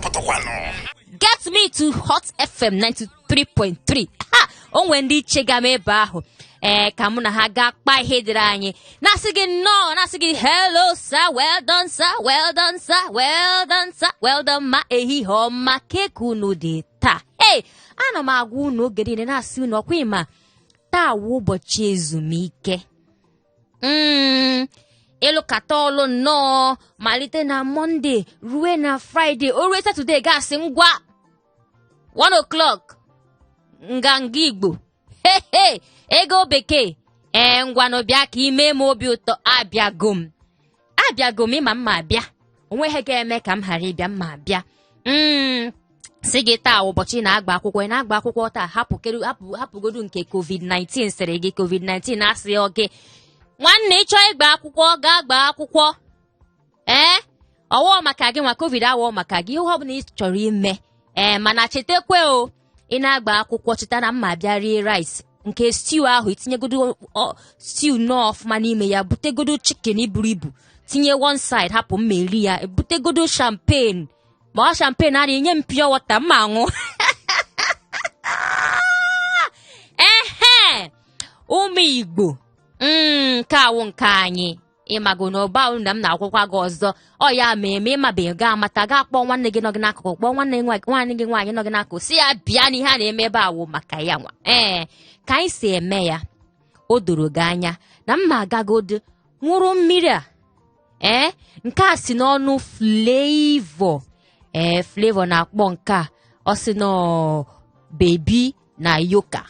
pụtakwanụ. Get me to Hot FM 93.3. Ha! O nwere ndị chega m ebe ahụ, ee, ka mụ na ha gaa kpaa ihe dịrị anyị. Na-asị gị nnọọ, na-asị gị hello sir, well done sir, well done sir, well done sir, well done ma. Ehihie ọma. Keka unu dị taa? Ee, ana m agwa unu oge niile, na-asị unu ọkwa ịma taa wụ ụbọchị ezumike. Ịlụkata ọlụ nnọọ malite na Monday rue na Friday, o rue Saturday, gasị ngwa 1 o'clock, Nganga Igbo, hehe, ego bekee. Ee, ngwanụ, bịa ka ime m obi ụtọ. Abịago m, abịago m. Ịma mma abịa, onweghị ga-eme ka m ghara ịbịa. Mma abịa. Sị gị taa ụbọchị na-agba akwụkwọ, ị na-agba akwụkwọ taa. Hapụ kedu, hapụ, hapụgodu nke COVID-19 sịrị gị. COVID-19 asị ọ gị, nwanne, ịchọọ ịgba akwụkwọ, gaa gbaa akwụkwọ. Ee, ọwụọ maka gị nwa COVID awọ maka gị, ihe ọbụla ị chọrọ ime. Ee, mana chetakwe o, ị na-agba akwụkwọ, cheta na mma bịa rie rice nke stew ahụ, itinyegodo stew nọọ ọfụma n'ime ya, butegodo chicken buru ibu, tinye one side, hapụ mma eri ya, butegodo champagne, ma ọ champagne adịghị, nye m pure water mma aṅụ. Ehe, ụmụ Igbo, nke awụ nke anyị. Ịmago na ọba na m na-akwụkwa gị ọzọ, ọ ya ma eme ịmabeghị, ga amata, gaa kpọọ nwanne gị nọ gị n'akụkụ, kpọọ nwanne nwaanyị gị, nwaanyị nọ gị n'akụkụ, si ya bịa n'ihe a na-eme ebe a wụ maka ya nwa. Ee, ka anyị si eme ya, o doro gị anya na mma agagodo ṅụrụ mmiri a. Ee, nke a si n'ọnụ Flavour. Ee, Flavour na-akpọ nke a, ọ sị nọ Baby na Yoka,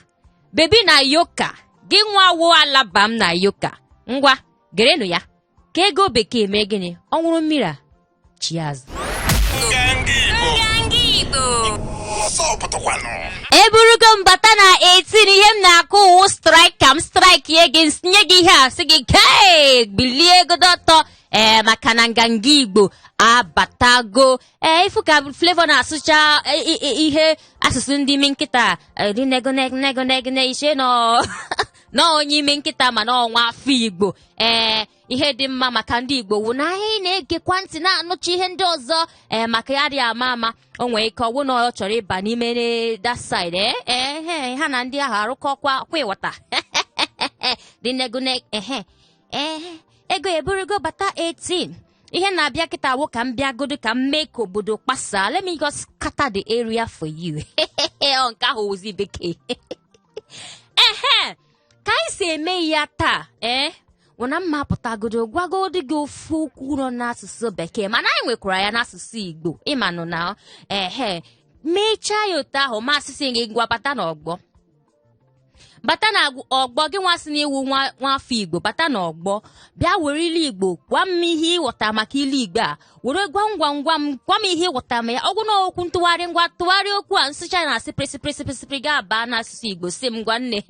Baby na Yoka. Gị nwa wo alaba m na Yoka, ngwa gerenụ ya ka ego bekee mee gịnị? Ọ ṅụrụ mmiri a chi azụ. Nganga Igbo. Nganga Igbo. Ọsọ pụtakwanụ. Eburugo m bata na 18. Ihe m na-akụ wụ strike, ka m strike ye gị, nye gị ihe a, sị gị kee bilie godo ọtọ. Ee, maka na Nganga Igbo abatago. Ee, ifu ka Flavour na-asụcha ihe asụsụ ndị imi nkịta dị nego nego nego nego ishe nọ nọ onye ime nkịta, mana ọnwa afọ Igbo. Ee, ihe dị mma maka ndị Igbo wụ na anyị na-egekwa ntị, na-anụcha ihe ndị ọzọ. Ee, maka ya dị ama ama, o nwere ike ọwụ na ọ chọrọ ịba n'ime that side. Ee ee, ha na ndị ahụ arụkọkwa kwa, ịghọta dị nego. Ehe, ee, ego eburugo bata 18. Ihe na-abịa kịta wụ ka m bịagodo ka m mee ka obodo kpasaa. Let me just scatter the area for you. Ọ nke ahụ wụzi bekee. Ehe, ka anyị si eme ya taa, ee, wụ na mma pụtagodo gwagodo gị ofu okwu nọ n'asụsụ bekee, mana anyị nwekwara ya n'asụsụ Igbo. Ịmanụ na ehe mechaa ya otu ahụ, ma asịsị gị ngwa bata n'ọgbọ, bata na ọgbọ. Gị nwa sị n'iwu nwafọ Igbo, bata n'ọgbọ, bịa were ilu Igbo gwa m ihe ịghọta maka ilu Igbo a. Were gwam gwam gwam gwa m ihe ịghọta ma ya ọgwụ na okwu ntụgharị. Ngwa, tụgharịa okwu a nsụcha na asị prịsị prịsị prịsị prị, ga-aba n'asụsụ Igbo. Si m gwa nne,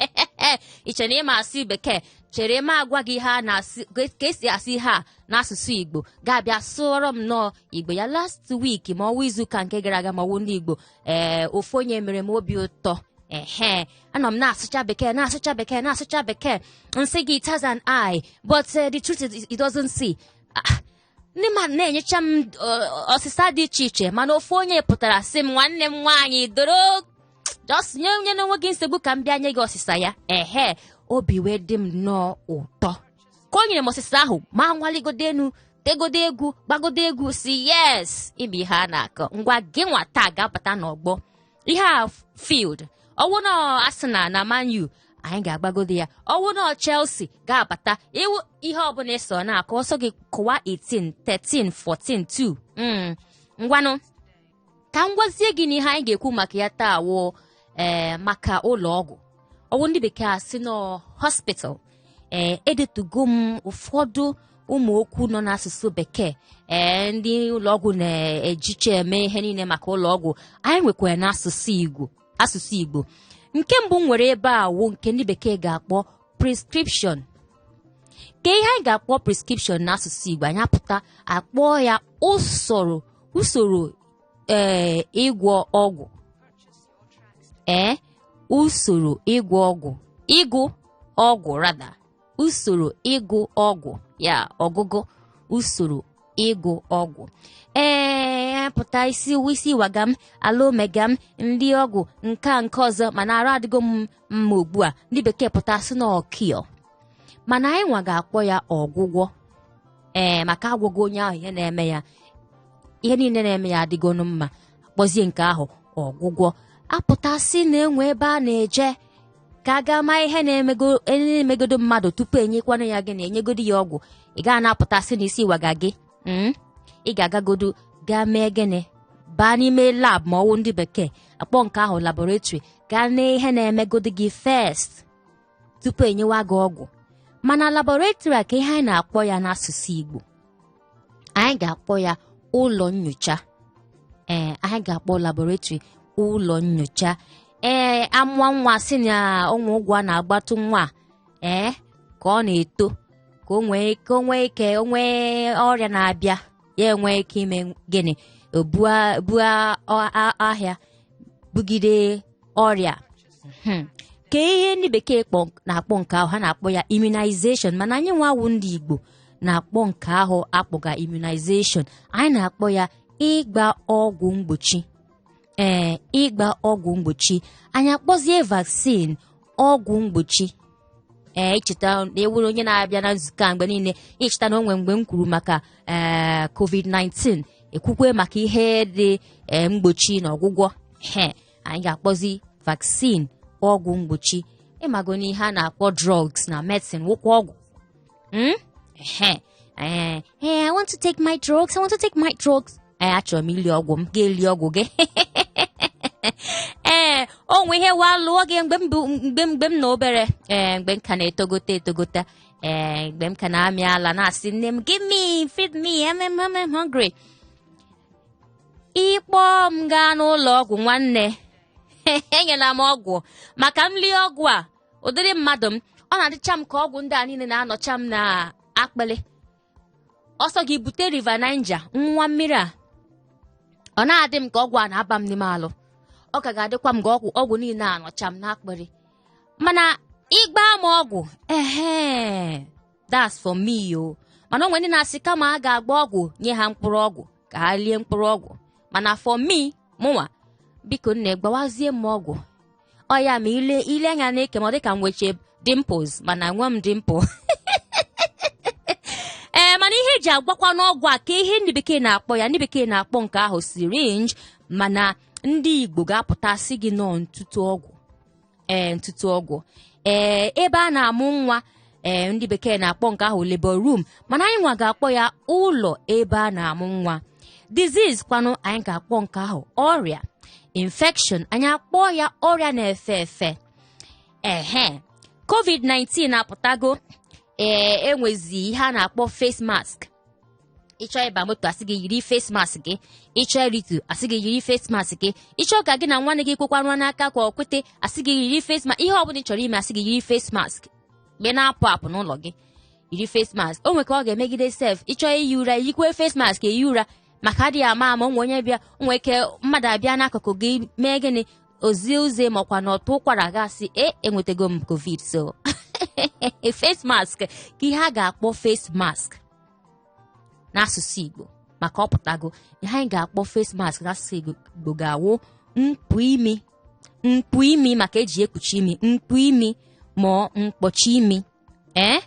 iche na ịma asụ bekee, chere m agwa gị ihe a na-asị, ka esi asị ihe a n'asụsụ Igbo, ga-abịa sụọrọ m nnọọ Igbo ya. Last week, ma ọnwa izuụka nke gara aga, ma ọwụ ndị Igbo, ee, ofu onye mere m obi ụtọ. Ehe, anọ m na-asụcha bekee, na-asụcha bekee, na-asụcha bekee, nsị gị it has an eye, but the truth is it doesn't see. Ah, ndị mmadụ na-enyecha m ọsịsa dị iche iche, mana ofu onye pụtara sị m, "Nwanne m nwaanyị, doro just nye onye n'onwe gị nsogbu ka m bịa nye gị ọsịsa ya." Ehe, obi wee dị m nnọọ ụtọ ka o nyere m ọsịsa ahụ, ma nwaligodo enu, tegodo egwu, gbagodo egwu, si yes, ime ihe a na-akọ. Ngwa, gị nwa taa ga-abata n'ọgbọ ihe a field. Ọwụ na Arsenal na Man U, anyị ga-agbagodo ya. Ọwụ na Chelsea, ga-abata iwu ihe ọbụla ịsọ na-akụ ọsọ gị kụwa 18 13 14 2. Ngwanụ, ka m gwazie gị na ihe anyị ga-ekwu maka ya taa wụ, ee, maka ụlọ ọgwụ, ọwụ ndị bekee asị nọ hospital. Ee, edetugo m ụfọdụ ụmụ okwu nọ n'asụsụ bekee, ee, ndị ụlọ ọgwụ na-ejicha eme ihe niile maka ụlọ ọgwụ. Anyị nwekwara n'asụsụ Igbo. Asụsụ Igbo nke mbụ m nwere ebe a wụ nke ndị bekee ga-akpọ prescription. Ka ihe anyị ga-akpọ prescription n'asụsụ Igbo, anyị apụta akpọọ ya usoro ee, ịgwọ ọgwụ. Ee, usoro ịgwọ ọgwụ, ịgụ ọgwụ rather, usoro ịgụ ọgwụ ya, ọgụgụ, usoro Ịgụ ọgwụ. Ee, pụta isi isi waga m ala omega m ndị ọgwụ nke a nke ọzọ, mana arụ adịgo m mma ugbu a. Ndị bekee pụta sị na ọ cure, mana anyị nwa ga-akpọ ya ọgwụgwọ. Ee, maka agwọgo onye ahụ ihe na-eme ya, ihe niile na-eme ya adịgonu mma, akpọzie nke ahụ ọgwụgwọ. Apụtasị na enwe ebe a na-eje ka a gaa maa ihe na-emegodo mmadụ tupu enyekwanụ ya gị na enyegodo ya ọgwụ. Ị gaa na-apụtasị na isi waga gị, ị ga-agagodo gaa mee gịnị? Baa n'ime lab, ma ọwụ ndị bekee akpọ nke ahụ laboratory, gaa nee ihe na-emegodo gị first tupu enyewa gị ọgwụ. Mana laboratory a, ka ihe anyị na-akpọ ya n'asụsụ Igbo, anyị ga-akpọ ya ụlọ nyocha. Ee, anyị ga-akpọ laboratory ụlọ nyocha. Ee, amụọ nwa, sị na ụmụ ụgwọ a na-agbatụ nwa, ee, ka ọ na-eto, ka o nwee ike o nwee ọrịa na-abịa, ya enwee ike ime gịnị? Bua bua ahịa bugide ọrịa. Ka ihe ndị bekee na-akpọ nke ahụ, ha na-akpọ ya immunization, mana anyị nwawu ndị Igbo na-akpọ nke ahụ akpọga immunization, anyị na-akpọ ya ịgba ọgwụ mgbochi. Ee, ịgba ọgwụ mgbochi. Anyị akpọzie vaccine ọgwụ mgbochi. Ee, icheta na ewuru onye na-abịa na nzukọ a mgbe niile, icheta na o nwere mgbe m kwuru maka ee COVID-19, ekwukwe maka ihe dị ee mgbochi na ọgwụgwọ. He, anyị ga-akpọzi vaccine ọgwụ mgbochi. Ịmago na ihe a na-akpọ drugs na medicine wụkwa ọgwụ. Ehe, ee, hey, I want to take my drugs, I want to take my drugs. Ee, achọrọ m ili ọgwụ m, ga-eli ọgwụ gị. Ee, o nwe ihe wa lụọ gị mgbe m bụ mgbe m na obere, ee, mgbe m ka na-etogote etogote, ee, mgbe m ka na-amị ala, na-asị nne m, "Give me, feed me, I'm hungry." Ịkpọ m gaa n'ụlọ ọgwụ, nwanne, enyela m ọgwụ maka m lie ọgwụ a. Ụdịrị mmadụ m, ọ na-adịcha m ka ọgwụ ndị a niile na-anọcha m na akpịlị. Ọsọ gị bute River Niger nwa mmiri a, ọ na-adị m ka ọgwụ a na-aba m n'ime alụ. Ọ ka ga-adịkwa m ka ọgwụ niile anọcha m n'akpịrị. Mana ịgba m ọgwụ, ehe, that's for me o. Mana o nwere ndị na-asị kama a ga-agba ọgwụ, nye ha mkpụrụ ọgwụ ka ha lie mkpụrụ ọgwụ. Mana for me, mụnwa, biko nne, gbawazie m ọgwụ. Ọ ya ma ile ile anya na-eke ma ọ dịka m nweche dimples, mana nwe m dimple. Ee, mana ihe eji agwakwa n'ọgwụ a, ka ihe ndị bekee na-akpọ ya, ndị bekee na-akpọ nke ahụ syringe, mana ndị Igbo ga-apụta sị gị nọọ ntụtụ ọgwụ. Ee, ntụtụ ọgwụ. Ee, ebe a na-amụ nwa, ee, ndị bekee na-akpọ nke ahụ labor room, mana anyị nwa ga-akpọ ya ụlọ ebe a na-amụ nwa. Disease kwanụ, anyị ga-akpọ nke ahụ ọrịa. Infection, anyị akpọ ya ọrịa na-efe efe. Ehe, COVID-19 apụtago. Ee, enwezi ihe a na-akpọ face mask. Ịchọ ịba moto, asị gị yiri face mask gị. Ịchọ iritu, asị gị yiri face mask gị. Ịchọ ka gị na nwanne gị kwekwarụ n'aka ka ọ kwete, asị gị yiri face mask. Ihe ọbụla ị chọrọ ime, asị gị yiri face mask. Mgbe na-apụ apụ n'ụlọ gị, yiri face mask. O nwe ka ọ ga-emegide sef. Ịchọ iyi ụra, yikwe face mask eyi ụra, maka adịghị ama ama, onwe onye bịa onwe ike mmadụ abịa n'akụkụ gị mee gịnị, ozie uze makwa na ọtụ ụkwara, gasị e enwetago m COVID. So face mask, ka ihe a ga-akpọ face mask n'asụsụ Igbo, maka ọ pụtago, ihe anyị ga-akpọ face mask n'asụsụ Igbo ga-awụ mkpu imi, mkpu imi, maka eji ekpuchi imi, mkpu imi ma mkpọchi imi. Ee,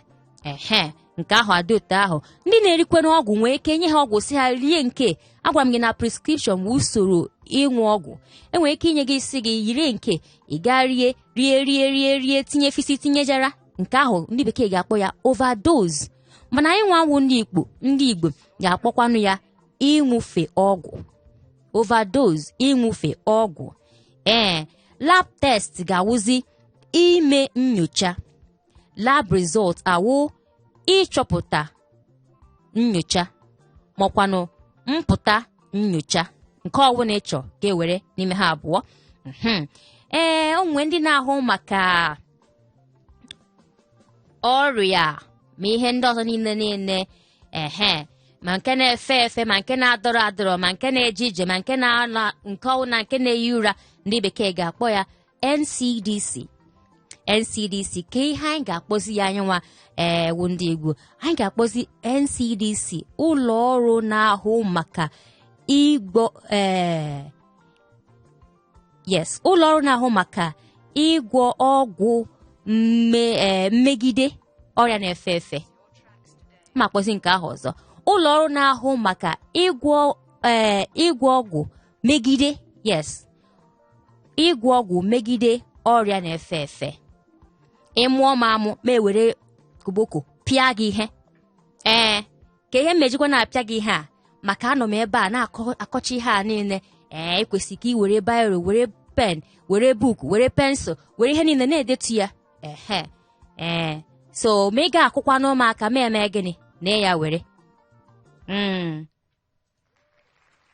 ehe, nke ahụ adị otu ahụ. Ndị na-erikwe n'ọgwụ nwee ike nye ha ọgwụ, si ha rie nke agwara m gị na prescription bụ usoro ịṅụ ọgwụ. Enwere ike inye gị, isi gị yiri nke ị gaa rie rie rie rie rie, tinye fisi tinyejara. Nke ahụ ndị bekee ga-akpọ ya overdose, mana anyị nwanwụ ndị Igbo, ndị Igbo ga-akpọkwanụ ya ịṅụfe ọgwụ, overdose, ịṅụfe ọgwụ. Ee, lab test ga-awụzi ime nyocha, lab result awụ ịchọpụta nyocha, makwanụ mpụta nyocha. Nke ọbụla ịchọ ga-ewere n'ime ha abụọ. Ee, o nwee ndị na-ahụ maka ọrịa ma ihe ndị ọzọ niile niile, ehe, ma nke na-efe efe, ma nke na-adọrọ adọrọ, ma nke na-eje ije, ma nke na-anọ nke ọwụ na nke na-eyi ụra, ndị bekee ga-akpọ ya NCDC. NCDC ka ihe anyị ga-akpọzi ya anyị nwa ee wụ ndị Igbo anyị ga-akpọzi NCDC ụlọ ọrụ na-ahụ maka igbo ee yes ụlọ ọrụ na-ahụ maka ịgwọ ọgwụ mmegide ọrịa na-efe efe ma kpọzi nke ahụ ọzọ ụlọ ọrụ na-ahụ maka ịgwọ ịgwọ ọgwụ megide yes ịgwọ ọgwụ megide ọrịa na-efe efe ị mụọ m amụ ma ewere koboko pịa gị ihe ee ka ihe mejikwa na-apịa gị ihe a maka anọ m ebe a na-akọcha ihe a niile ee ekwesị ka ị were biro were pen were book were pencil were ihe niile na-edetu ya ehe ee so ma ị ga-akụkwanụ m aka ma eme gịnị na ya were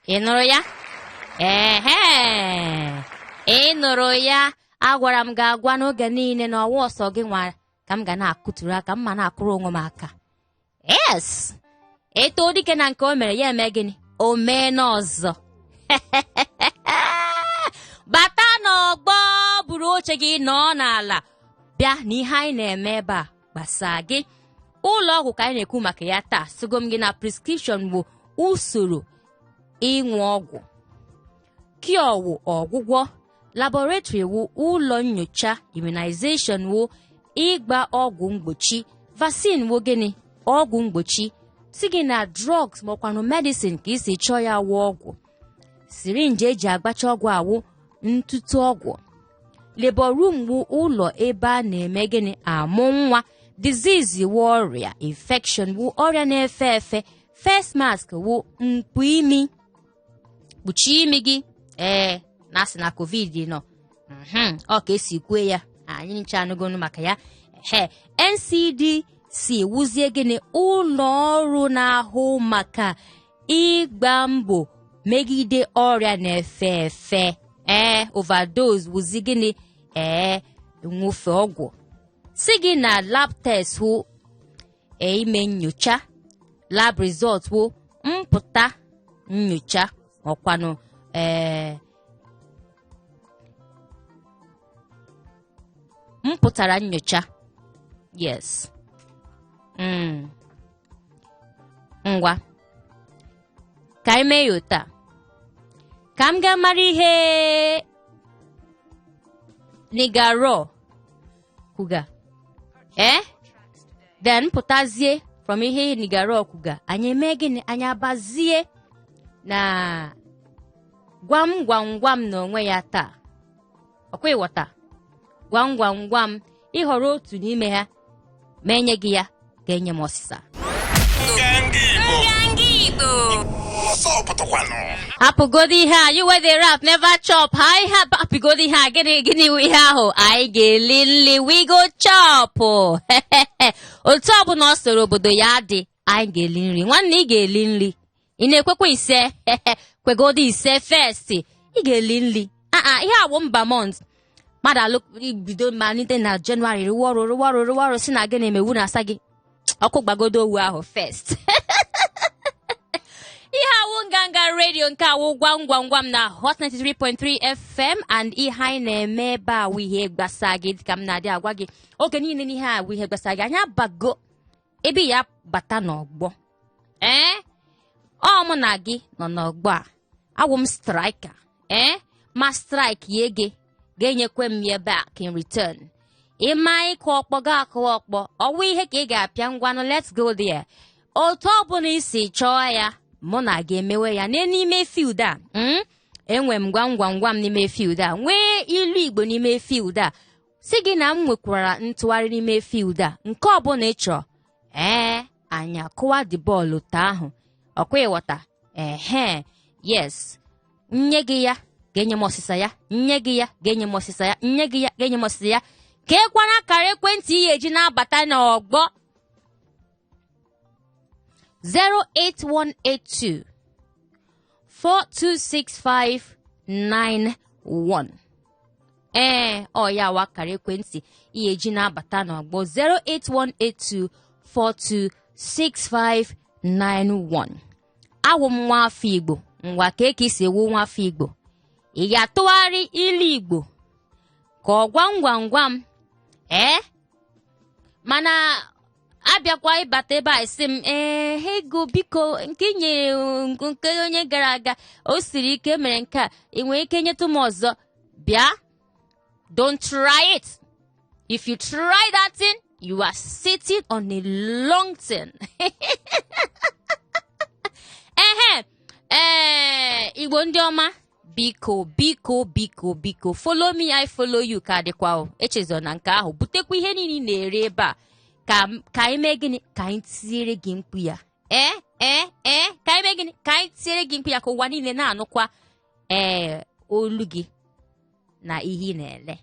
ị nụrụ ya ehe ị nụrụ ya agwara m gị agwa n'oge niile na ọwa ọsọ gị nwa ka m ga na-akụturu aka m ma na-akụrụ onwe m aka yes eto dike na nke o mere ya eme gịnị o mee n'ọzọ bata n'ọgbọ buru oche gị nọọ n'ala bịa na ihe anyị na-eme ebe a gbasaa gị ụlọ ọgwụ ka anyị na-ekwu maka ya taa sịgo m gị na prescription bụ usoro ịṅụ ọgwụ cure wụ ọgwụgwọ laboratory wụ ụlọ nyocha immunization wụ ịgba ọgwụ mgbochi vaccine wụ gịnị ọgwụ mgbochi sị gị na drugs maọkwanụ medicine ka i si chọọ ya wụ ọgwụ syringe eji agbacha ọgwụ awụ ntụtụ ọgwụ labor room wụ ụlọ ebe a na-eme gịnị amụ nwa disease wụ ọrịa infection wụ ọrịa na-efe efe face mask wụ mkpu imi kpuchie imi gị ee na asị na covid nọ ọ ka esi kwue ya anyị ncha anụgonu maka ya ehe NCDC wụzie gịnị ụlọ ọrụ na-ahụ maka ịgba mbọ megide ọrịa na-efe efe ee overdose wụzi gịnị ee nwụfe ọgwụ sị gị na lab test wụ ime nyocha lab result wụ mpụta nyocha ọkwanụ ee mpụtara nyocha yes ngwa ka anyị mee ya otu a ka m gaa mara ihe nigaro kwuga ee then pụtazie from ihe nigaro kwuga anyị eme gịnị anyị abazie na gwam gwam gwam n'onwe ya taa ọkwa ịghọta gwam gwam gwam ị họrọ otu n'ime ha ma enye gị ya ga-enye m ọsịsa Nganga Igbo Nganga Igbo ọsọ pụtakwanụ hapụgodo ihe a you wey dey rap never chop ha ihe hapụgodo ihe a gịnị gịnị wụ ihe ahụ anyị ga-eli nli we go chop otu ọbụla ọ soro obodo ya dị anyị ga-eli nri nwanne ị ga-eli nri ị na-ekwekwa ise kwegodo ise first ị ga-eli nri aa ihe a wụ ember month mmadụ alụ bido malite na Jenụwarị rụwa ọrụ rụwa ọrụ rụwa ọrụ sị na gịnị emewu na-asa gị ọkụ gbagodo owu ahụ first ihe a wụ nganga redio nke a wụ gwam gwam gwam na hot 93.3 fm and ihe anyị na-eme ebe a wụ ihe gbasa gị dịka m na-adị agwa gị oge niile n'ihe a wụ ihe gbasa gị anyị abago ebe ya bata n'ọgbọ ee ọ mụ na gị nọ n'ọgbọ a awụ m striker ee ma strike ye gị ga-enyekwe m ya back in return ị ma ịkụ ọkpọ ga akụ ọkpọ ọwụ ihe ka ị ga-apịa ngwanụ let's go there otu ọbụla i si chọọ ya mụ na gị emewe ya n'ime field a enwe m gwam gwam gwam n'ime field a nwee ilu igbo n'ime field a sị gị na m nwekwara ntụgharị n'ime field a nke ọbụla ị chọrọ ee anyị akụwa the ball taa ahụ ọkwa ịghọta ehe yes nye gị ya ga-enye m ọsịsa ya nye gị ya ga-enye m ọsịsa ya nye gị ya ga-enye m ọsịsa ya ka ekwana akara ekwentị ị ga-eji na-abata n'ọgbọ 08182 426591 ee ọ ya wụ akara ekwentị ị ga-eji na-abata n'ọgbọ 08182 426591 awụ m nwa afọ Igbo ngwa ka ka i si wụ nwa afọ Igbo ị ga-atụgharị ilu Igbo ka ọ gwam gwam gwam Ee, mana abịakwa ịbata ebe a sị m, ee, ego biko, nke i nyere nke onye gara aga o siri ike mere nke a, ị nwere ike nyetụ m ọzọ? Bịa, don't try it. If you try that thing, you are sitting on a long thing. Ehe, ee, Igbo ndị ọma, biko, biko, biko, biko, follow me, I follow you ka dịkwa o. Echezọ na nke ahụ. Butekwa ihe niile ị na-ere ebe a ka anyị mee gịnị? Ka anyị tiere gị mkpu ya. Ee, ee, ee, ka anyị mee gịnị? Ka anyị tiere gị mkpu ya, ka ụwa niile na-anụkwa ee olu gị na ihe ị na-ele.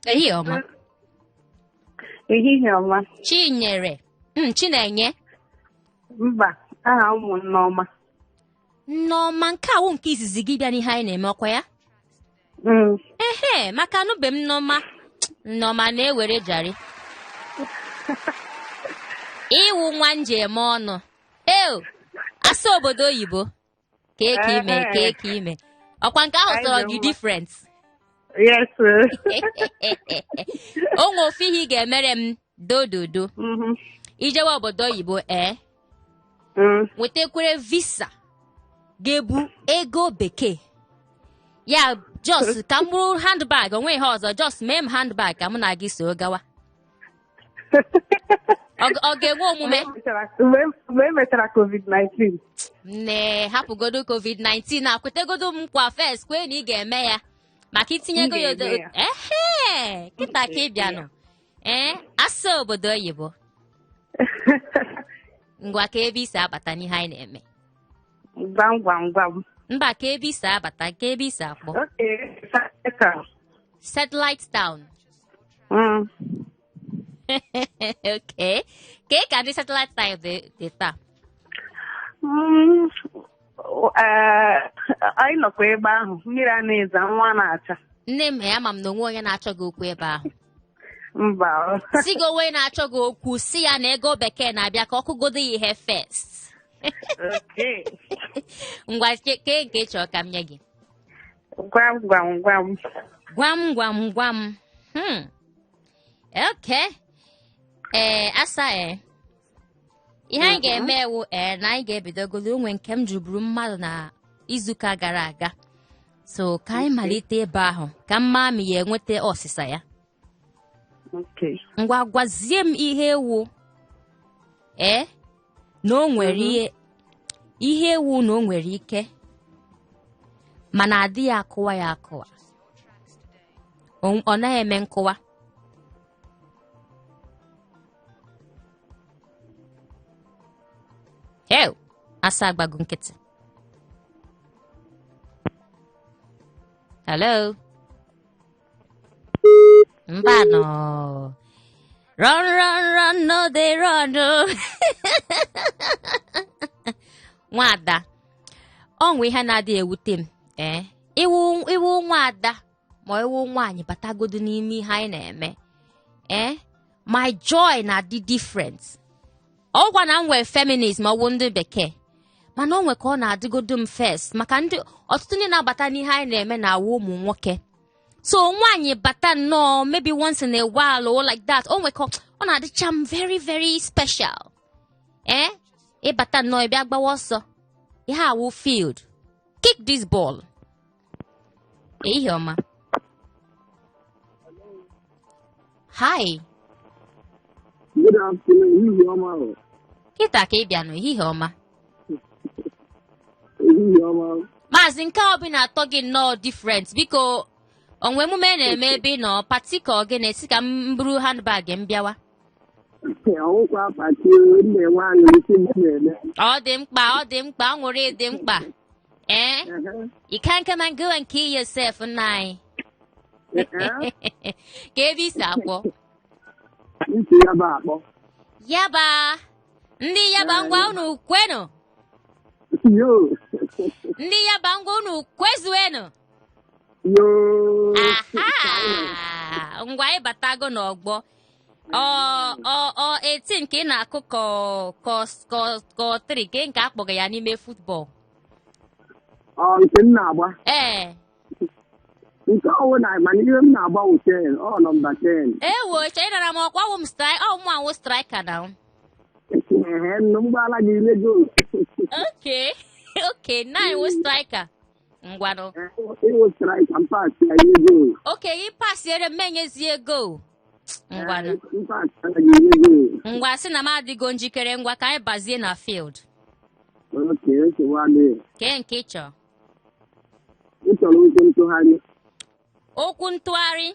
Ehihie ọma. Ehihie ọma. Chinyere, Chinenye. Mba, aha m wụ Nneọma. Nneọma, nke a wụ nke izizi gị bịa n'ihe anyị na-eme, ọkwa ya? Mm. Ehe, maka anụbe m Nneọma. Nneọma na-ewere jari. Ị wụ nwa njem ọnụ. Eo, asa obodo oyibo. Kee ka ime, kee ka ime. Ọkwa nke ahụ Anyị sọrọ dị gị mma. different. Yes, sir. O nwe ofu ihe ị ga-emere m dododo. I jewe obodo oyibo, ee, nwetakwere visa ga-ebu ego bekee ya, just ka m bụrụ handbag, o nweghị ihe ọzọ, just mee m handbag ka mụ na gị so gawa. Ọ ga-enwe omume? Mgbe e mechara COVID-19. Nne, hapụgodo COVID-19 a, kwetegodo m nkwa first, kwee na ị ga-eme ya maka itinye ego ya. M ga-eme ya. Ehe, kịta ka ị bịanụ, ee, asa obodo oyibo. Ngwa, ka ebe i si abata n'ihe anyị na-eme. Gwam gwam gwam. Mba, ka ebe i si abata, ka ebe i si akpọ. Okay, Satellite. Satellite Town. Okay, kee ka ndị Satellite Town dị taa? Anyị nọkwa ebe ahụ, mmiri a na-ezo, anwụ na-acha. Nne m, ama m na o nwe onye na-achọ gị okwu ebe ahụ. Mba. Si gị onwe na-achọ gị okwu, si ya na ego bekee na-abịa, ka ọ kụgodo ya ihe first. Okay. Ngwa, kee nke ị chọrọ ka m nye gị? Gwam gwam gwam. Gwam gwam gwam. Okay. Ee, asa, ee, ihe anyị ga-eme wụ, ee, na anyị ga-ebidogolo onwe nke m jụburu mmadụ na izuụka gara aga, so ka anyị malite ebe ahụ ka mma mi ya enweta ọsịsa ya. Okay. Ngwa, gwazie m ihe wụ, ee, na o nwere ihe wụ na o nwere ike mana adịghị akụwa ya akụwa, ọ naghị eme nkụwa. Ew, asa agbago nkịtị. Hello, mba nọ. Run, run, run, no dey run o. Nwada, ọ nwe ihe na-adịghị ewute m, ee, ị wụ nwada ma ị wụ nwaanyị batagodo n'ime ihe anyị na-eme, ee, my joy na-adị different. Ọ gwa na m nwee feminism ọ wụ ndị bekee, mana o nwe ka ọ na-adịgodo m first, maka ndị ọtụtụ ndị na-abata n'ihe anyị na-eme na-awụ ụmụ nwoke. So nwaanyị bata nnọọ maybe once in a while or like that, o nwe ka ọ na-adịcha m very very special. Ee, ịbata nnọọ, ị bịa gbawa ọsọ, ihe awụ field, kick this ball. Ehihie ọma. Hi. Good afternoon, ehihie ọma o. Kịta ka ị bịa nụ, ehihie ọma. Ehihie ọma. Maazị, nke a obi na-atọ gị nnọọ different. Biko, o nwe emume a na-eme ebe ị nọ, party ka ọ gịnị, si ka m buru handbag m bịawa? Ọ wụkwa party, m na-enwe aṅụrị si m na-eme. Ọ dị mkpa, ọ dị mkpa, aṅụrị dị mkpa. Ee, you can't come and go and kill yourself, nna anyị. Ka ebe i si akpọ? M si Yaba akpọ. Yaba, ndị Yaba, ngwa, unu kwenu. Yo. Ndị Yaba, ngwa, unu kwezuenu. Yo. Aha, ngwa, ịbatago n'ọgbọ. Ọ 18 ka ị na-akụ ka ọ 3 ke nke akpọga ya n'ime football? Ọ nke m na-agba. Ee. Nke ọwụ na mana ihe m na-agba wụ 10, ọ nọmba 10. Ewo, chee ịnara m ọkwa awụ m strike, ọ mụ awụ striker na. Ehe, nnu m gbaala gị ile goal. Okay, 9 wụ striker. Ngwanụ. Ị wụ striker, m pass ya nye goal. Okay, ị pasiere m enyezie goal. Ngwanụ. M pass ya gị nye goal. Ngwa sị na m adịgo njikere, ngwa ka anyị bazie na field. Okay, nsogbu adịghị. Kee nke ị chọrọ? Ị chọrọ okwu ntụgharị. Okwu ntụgharị.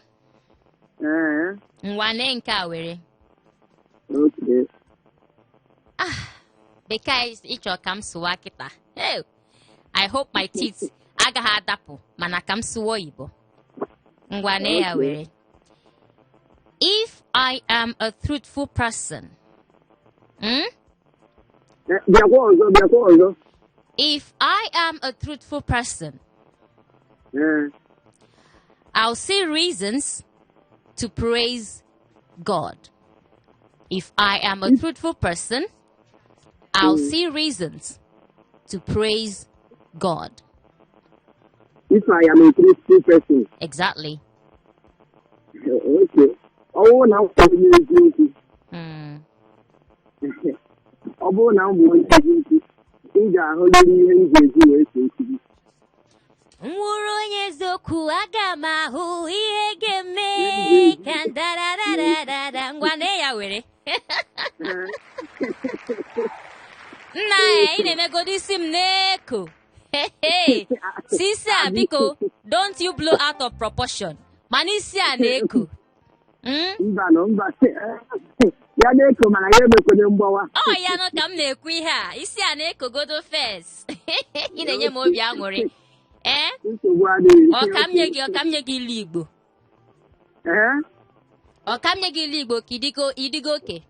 Ee. Ngwa nee nke a were. Okay. Bekee ị chọrọ ka m sụwa kịta. Hey, I hope my teeth agaghị adapụ mana ka m sụwa oyibo. Ngwa nee ya were. If I am a truthful person, Bịakwa ọzọ, bịakwa ọzọ. If I am a truthful person, I'll see reasons to praise God. If I am a truthful person, I'll see reasons to praise God. If I am a truthful person. Exactly. Okay. Ọ bụrụ na m bụ onye eziokwu. Ọ bụrụ na m bụ onye eziokwu, ị ga-ahụrịrị ihe m ga-eji wee too Chukwu. M wụrụ onye eziokwu, aga m ahụ ihe ga-eme ka dararararara. Ngwa nee ya were. Nna ya, ị na-emegodo isi m na-eko. Hey, si isi a biko, don't you blow out of proportion. Mana isi a na-eko. Mba nọ, mba. Ya na-eko mana ya emekwene mgbawa. Ọ ya nọ ka m na-ekwu ihe a, isi a na-ekogodo first. Ị na-enye m obi aṅụrị. Ee? Nsogbu adịghị. Ọ ka m nye gị, ọ ka m nye gị ilu Igbo. Ee? Ọ ka m nye gị ilu Igbo ka ịdịgo oke.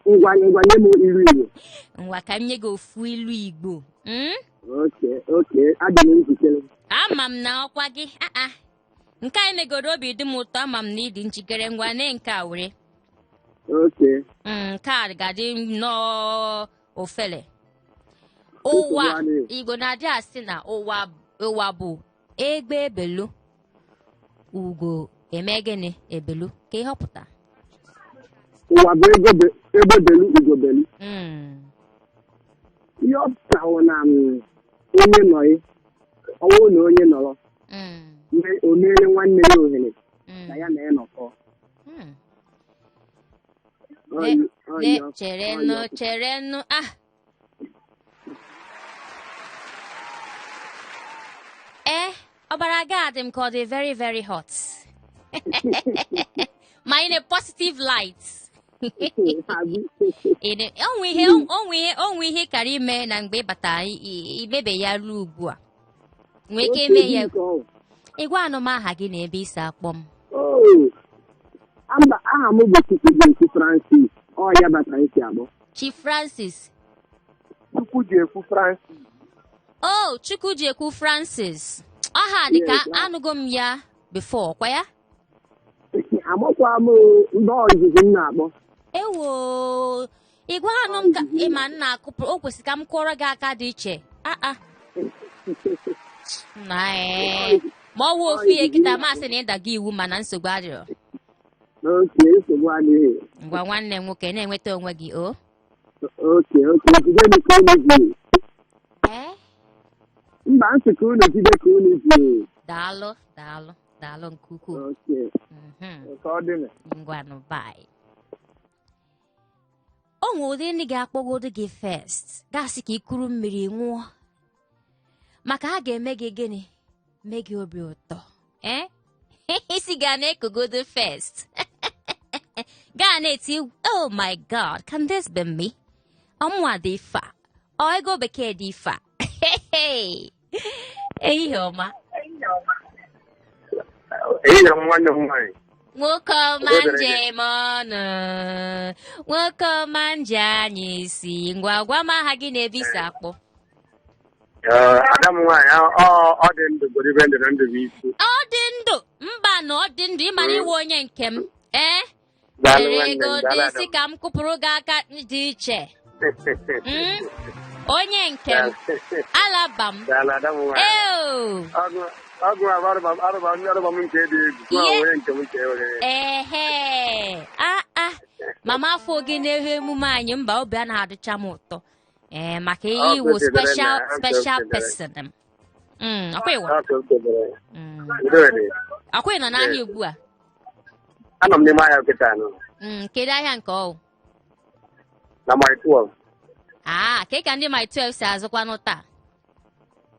Ngwa, ngwa, nye m ilu Igbo. Ngwa ka m nye gị ofu ilu Igbo. Okay, okay, adị m njikere. Ama m na ọkwa gị. Ah, ah. Nke anyị megoro obi dị m ụtọ, ama m na ị dị njikere. Ngwa nee nke a were. Okay. Nke a ga-adị nnọọ ofele. Ụwa Nsogbu adịghị. Igbo na-adị asị na ụwa bụ egbe ebelu, ugo eme gịnị ebelu, ka ihe ọ pụtara? Ụwa bụ egbe belu, ugo belu. Ihe ọ pụtara wụ na onye nọghị, ọ wụ na onye nọrọ, o meere nwanne ya ohere ka ya na ya nọkọ. Cherenụ, cherenụ. Ah. Ọbara gị adị m ka ọ dị very, very hot. Ma in a positive light. Onwe ihe kara ime na mgbe ị batara, imebe ya ruo ugbu a. Nwee ike ime ya. Ị gwa anụ m aha gị na ebe i si akpọ m. Oh, mba, aha m bụ Chukwujiekwu Francis. Ọ ya batara isi akpọ. Chief Francis. Chukwujiekwu Francis. Oh, Chukwujiekwu Francis. Aha dị ka Yes, anụgo m ya before, kwa ya? Amakwa m ndị ọzụzụ m na-akpọ. Ewo, ị gwa anụ m ka ị ma nna akụpụrụ, o kwesịrị ka m kụọrọ gị aka dị iche. Ah, ah. Na, ma ọ wụ ofu ihe kịta, ma sị na ịdaga iwu mana nsogbu adịrọ. Okay, nsogbu adịghị. Ngwa nwanne m nwoke, na-enweta onwe gị, o? Okay, okay, jide m ka unu ji. Mba, nsị ka unu jide ka unu ji. Daalụ, daalụ, daalụ nke ukwuu. Okay. Nke ọ dị na. Ngwanụ, bye. O nwere ụdị ndị ga-akpọgodo gị first, gasị ka ị kuru mmiri ṅụọ. Maka ha ga-eme gị gịnị? Mee gị obi ụtọ. Isi ga na-ekogodo first. Gaa na-eti, oh my God, can this be me? Ọmụnwa dị ife a. Ọ ego bekee dị ife a. Ehihie ọma. Ehihie ọma nwanne m nwaanyị. Nwoke ọma Oge dịrị gị. njem ọnụ. Nwoke ọma nje anyị si. Ngwa gwa m aha gị na ebe i si akpọ. Ada m nwaanyị, ọ dị ndụ gburu ibe ndụ na ndụ bụ isi. Ọ dị ndụ, mba na ọ dị ndụ, ịma na ịwụ onye nke m. Daalụ Chere nwanne m, ego daalụ dị ada isi m. ka m kụpụrụ gị aka dị iche. Onye nke m, alaba m. Daalụ ada m nwaanyị. Eo. Ọgụ arụba arụba m nke dị egwu. Ma Ihe. onye nke m nke nwere. Ehe, a mama afọ gị n'ehe emume anyị mba, obi anaghị adịcha m ụtọ, ee, maka Ọ iwu kwesịrị special na- ọ special kwesịrị. person m. Ọkwa ịwa. Ọ ka o kedere. Udo dị. Ọkwa ị nọ n'ahịa ugbu a? Anọ m n'ime ahịa kịta nọ. Kedu ahịa nke ọ? Na Mile 12. Ah, ka ndị Mile 12 si azụkwanụ taa?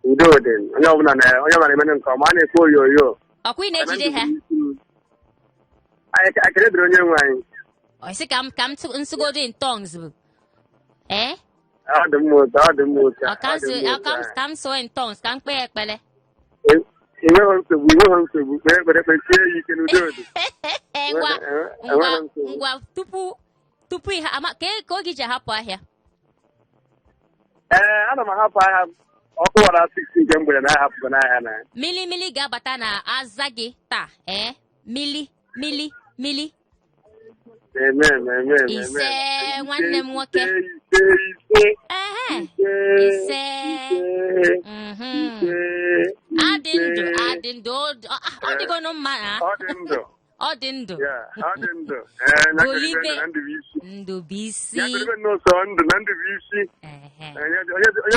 Udo dị. Onye ọbụla na-eme nke ọma, a na-ekwu oyoyo. Ọkwa ị na-ejide ha? Anyị ekele dịrị onye nwe anyị. Ọ sị ka m nsụgodo in tongues bụ ee. Ọ dị mma ụtọ, ọ dị mma ụtọ. Ọ ka m Ọ dị mma ọ ka m ụtọ. ka m sụọ in tongues, ka m kpee ekpere. Enweghị nsogbu, enweghị nsogbu. Kpee ekpere, kpesie ya ike n'udo dị. Ngwa, ngwa. Enweghị nsogbu. Ngwa, tupu ihe ama ka oge ji ahapụ ahịa? Ee, ana m ahapụ ahịa ọkụ wara 6 nke mgbede na ahapụgo n'ahịa na. Mili mili ga-abata na aza gị taa, ee, mili mili mili. Amen, amen, amen. Ise, nwanne m nwoke. Ise, ise, Ehe. ise. Ise. Ise. Ise. Adị ndụ, adị ndụ, ọ dịgonụ mma na. Ọ dị ndụ. Ọ dị ndụ. Ya, ọ dị ndụ. Ee, na Golibe. na ndụ bụ isi. Ndụ bụ isi. Ya golibe n'ụsọ ndụ na ndụ bụ isi. Ehe. Onye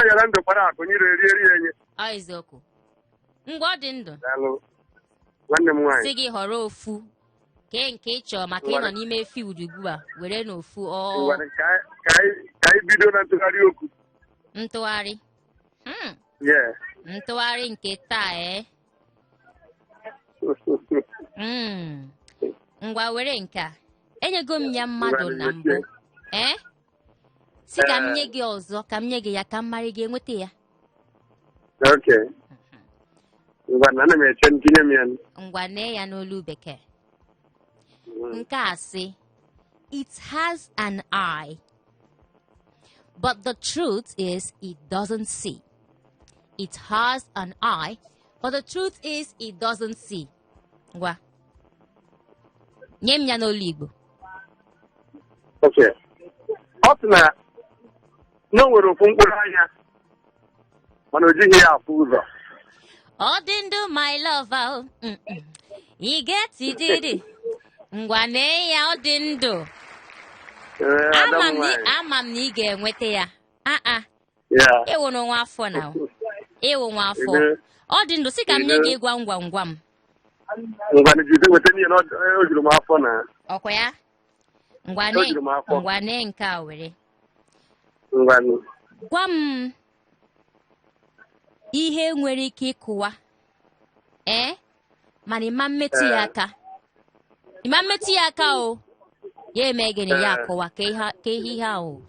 yara ndụ kpara akụ nyere eri eri enye. Ọ eziokwu. Ngwa, ọ dị ndụ. Daalụ. Nwanne m Si nwaanyị. gị họrọ ofu kee nke ị chọrọ maka ịnọ n'ime field ugbu a, were n'ofu ọ. Ngwa, ka anyị bido na ntụgharị okwu. Ntụgharị. Yeah. Ntụgharị nke taa, ee. Ngwa, were nke a, enyego m ya mmadụ na mbụ, ee, si ka m nye gị ọzọ, ka m nye gị ya ka m mara ị ga-enweta ya. Okay. Ngwa, na ana m eche ntinye m ya. Ngwa, nee ya n'olu bekee. Nke a sị, "It has an eye, but the truth is it doesn't see. It has an eye, but the truth is it doesn't see." Ngwa, nye m ya n'olu Igbo. Okay. Ọ sị na o nwere ofu mkpụrụ anya mana o jighị ya afụ ụzọ. Ọ dị ndụ, my lover o. I get it. Ngwa, nee ya, ọ dị ndụ. Ee, ada Ama m m na nwaanyị. ama m na ị ga-enweta ya. Ah ah, Ya. ịwụ nwa afọ na ịwụ nwa afọ. Ebe- Ọ dị ndụ, sị ka m nye Ebe- gị gwam gwam gwam. Ngwa, jide weta n'ihe na o juru m afọ na. Ọkwa ya? Ngwa O nee, juru m afọ. ngwa, nee nke a, were. Ngwa. Gwa m ihe nwere ike ịkụwa, ee, mana ịma mmetụ ya Ee. aka, ịma mmetụ ya aka o, ya eme gịnị ya? Ee. Akụwa ka ihe ahụ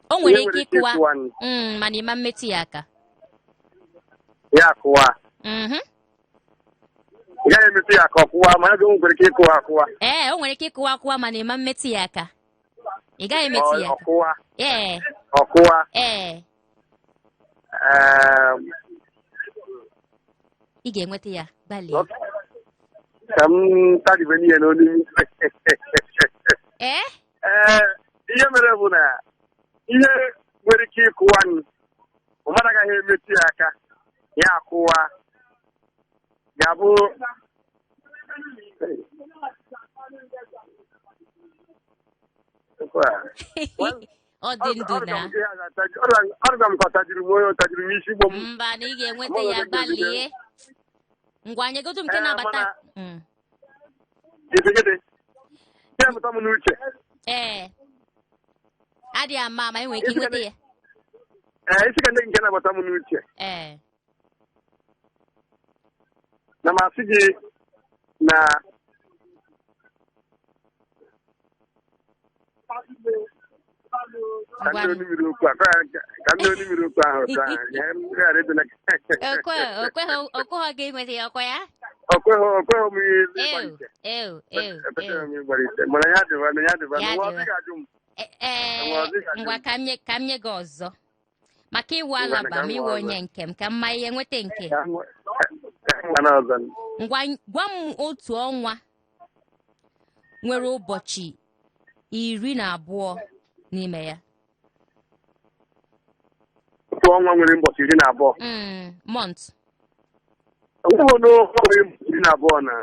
o nwere Ihe ike ịkụwa ịkụwa nụ. Mana ịma mmetụ ya aka. Ya akụwa. Ị gaghị emetụ ya aka ọkụwa, mana o nwere ike ịkụwa akụwa. Ee, o nwere ike ịkụwa akụwa, mana ịma mmetụ ya aka, ị gaghị emetụ ya aka. Ọkụwa. Ee. Ọkụwa. Ee. Ee, Ị ga-enweta ya, gbalịa. Ka m tadibe n'ihe n'olu m. Ee. Ee, ihe mere bụ na ihe nwere ike ịkụwa nụ, mmadụ agaghị emetụ ya aka ya akụwa, ga-abụ Ọ dị ndụ na. Ọrụga m ka ọ tajiri m, onye ọ tajiri m isi gbo m. Mba, na ị ga-enweta ya, gbalịa. Ngwa, nyegodu nke Ee, na-abata. mana- Gịdị ya pụta m n'uche. Ee, adịghị ama ama, enwere ike inweta ya. Ee, isi ka ndị nke na-abata m n'uche Ee. na m asị gị na ka ndị onu mmiri okwu a ka ndị onu mmiri okwu ahụ ụtọ ahụ ya m ghara ịdị na. Okweghị gị inweta ya, ọkwa ya? Okweghị m Ew, ịgbalite. ew, ew. Ekweghị Ew. m ịgbalite, mana ya dịba na ya dịba Ya na nwa dịba. ọzọ ga-ajụ m. Ee. Nwa ọzọ ga-ajụ Ngwa, m. ka m nye gị ọzọ maka ịwụ Ngwa, alaba ka m m iwe nwa onye nke m ka mma ihe nweta nke. Ka m nwa na ọzọ. Ngwa, gwa m otu ọnwa nwere ụbọchị 12 n'ime ya. Otu ọnwa nwere ụbọchị 12? Month. Onweghị n'ọnwa nwere ụbọchị 12 na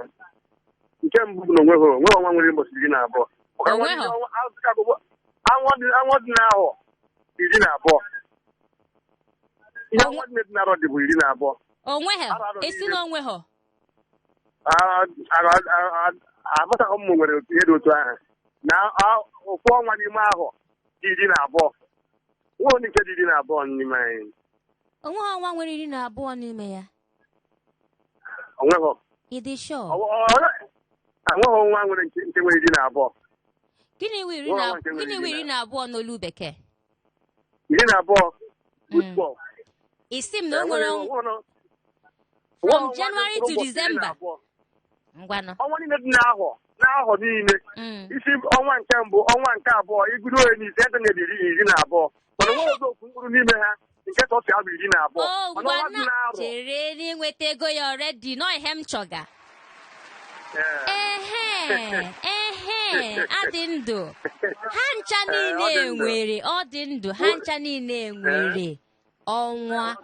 nke mbụ bụ na onweghị ọnwa nwere ụbọchị 12. Maka ọnwa Onweghị? Anwụ dị n'ahọ 12. Ihe ọnwa dị n'arọ dị bụ 12. Onweghị Ara esi na onweghị. Amataghị m nwere ihe dị otu ahụ na ofu ọnwa n'ime ahọ dị 12. Nwa onye nke dị 12 n'ime anyị. Onweghị ọnwa nwere 12 n'ime ya. Onweghị. Ị dị sure? Enweghị ọnwa nwere nke nwere 12. Gịnị wụ iri Nwa na ọnwa nke nwere gịnị wụ 12 n'olu bekee? 12 bụ 12. Isi m na o nwere from January to December. Ngwanụ. Ọnwa niile dị n'ahọ niile. Isi ọnwa nke mbụ, ọnwa nke abụọ, ịgụrụ onye n'ise ebe na 12. Mana onweghị oge ofu mkpụrụ n'ime ha nke sọsọ ya bụ 12. O Mana ọnwa dị ngwana n'arọ. Chere n'inweta ego ya already nọ ihe m chọga. Ee. Ehe, adị ndụ. Ha ncha Ee, ọ niile dị ndụ. nwere, ọ dị ndụ. Ha ncha niile nwere ọnwa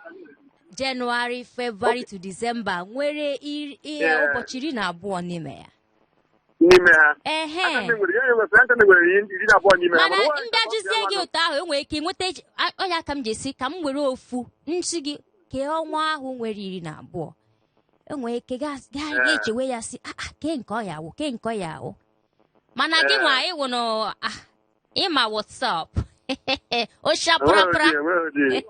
January, February to December nwere ụbọchị 12 n'ime ya. N'ime ha. Ehe. Aka ndị nwere, ya nwere, aka ndị nwere 12 n'ime ha. Mana Mana onwe mbịa jụzie gị ụtọ ahụ, enwere ike nweta ọnya ka m ji esi ka m were ofu nsị gị kee ọnwa ahụ nwere 12. Enwere ike gaa echewe ya sị, "Ah, ah, kee nke ọ ya awụ, kee nke ọ ya awụ." Mana gị nwa ịwụ nụ, ah, ịma what's up. Osha prapra, Enweghị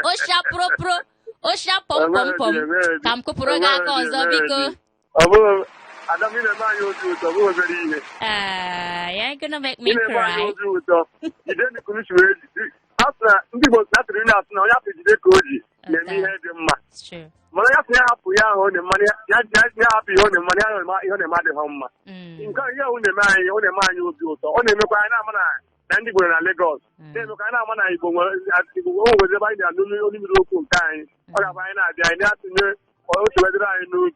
osha propro, osha pom pom pom. Ka m kụpụrụ gị aka ọzọ biko. Ọ bụghị Adam, ị na-eme anyị obi ụtọ, ọ bụghị obere ihe. Ah, you're gonna make me Ị na-eme anyị cry. obi ụtọ. Jide n'ikunu si wee ji. A sị na ndị Igbo na-atụrụ ilu asị na onye afọ jide ka o ji na-eme ihe dị mma. It's true. Mana ya sị ya hapụ ya ahụ ọ na-eme, ya hapụ ihe ọ na-eme, ya ihe ọ na-eme adịghị mma. Nke a, ihe ahụ na-eme anyị, ọ na-eme anyị obi ụtọ. Ọ na-emekwa anyị na-ama na ndị Igbo nọ na Lagos. Na-emekwa anyị na-ama na Igbo nwere Igbo o nwere ebe anyị na-anụ olu mmiri okwu nke anyị. Ọ ga-abụ anyị na-abịa anyị na-atụnye otu wedịrị anyị n'obi.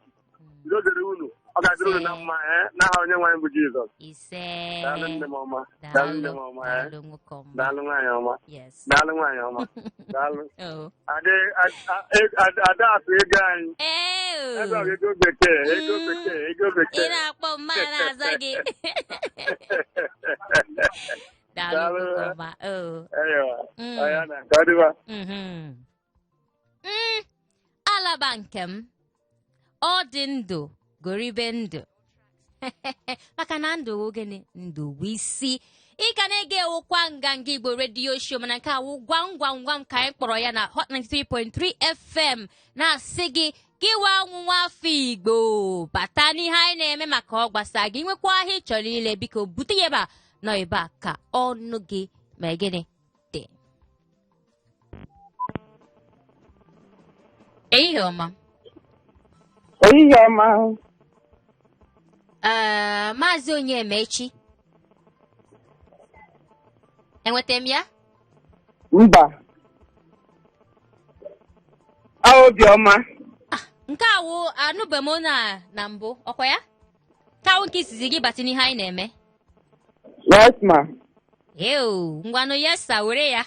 Udo dịrị unu. Ọ ga-adịrị unu na mma n'aha onye nwe anyị bụ Jizọs. Ise. Daalụ nne m ọma. Daalụ nne m ọma. Daalụ nwoke ọma. Daalụ nwaanyị ọma. Yes. Daalụ nwaanyị ọma. Daalụ. Oh. Ada atụ ego anyị. Ee. Ebe ọ bụ ego bekee, ego bekee, ego Ị bekee. na-akpọ mma na-aza gị. Daalụ Daalụ. nwoke ọma. Oh. Eyo. Mm. Ọya na ka ọ dịba. Mhm. Alaba nke m, ọ dị ndụ goribe ndụ. Maka na ndụ wụ gịnị? Ndụ wụ isi. Ị ka na-ege ụkwa Nganga Igbo Radio Show, mana nke awụ gwam gwam gwam ka anyị kpọrọ ya na Hot 93.3 FM na-asị gị gịwa anwụ afọ Igbo bata n'ihe anyị na-eme maka ọ gbasa gị nwekwa ahịa ị chọrọ ile biko bute ya ebe a nọ ebe a ka ọnụ gị ma gịnị dị. Ehihie ọma. Ehihie ọma. Ee, Maazị Onyemaechi. Enweta m ya? Mba. A Obiọma. Nke a wụ anụbe m na mbụ, ọkwa ya? Ka awụ nke izizi gị bata n'ihe anyị na-eme. Yes ma. Eo, ngwanụ yes sir, were ya.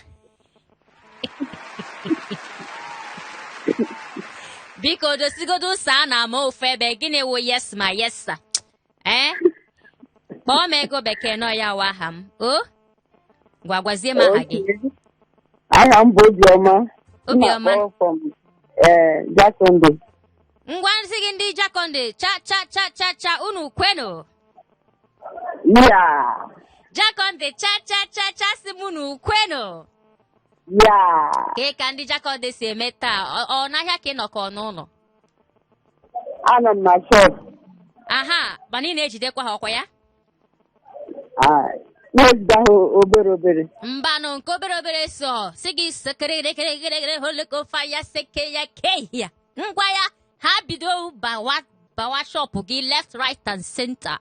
Biko dosigodo saa na ama ofu ebe gịnị wụ yes ma yes sir. Kpọọ m ego bekee nọ ya wụ aha m. O? Gwa gwazie m aha gị. Okay. Aha m bụ Obiọma. Obiọma. M na-akpọ from Jakonde. Ngwa nsị gị ndị Jakonde cha cha cha cha cha unu kwenu. Ya. Jakonde cha cha cha cha si m unu kwenu. Ya. Ka ka ndị Jakonde si eme taa, ọ n'ahịa ka ị nọ ka ọ n'ụlọ? Anọ m na shop. Aha, mana ị na-ejidekwa ha ọkwa ya? Na-ejide ha obere obere. Mbanụ nke obere obere so si gị sekerekerekerekere holoko fire seke ya kehia. Ngwa ya ha bido bawa shop gị left, right and center.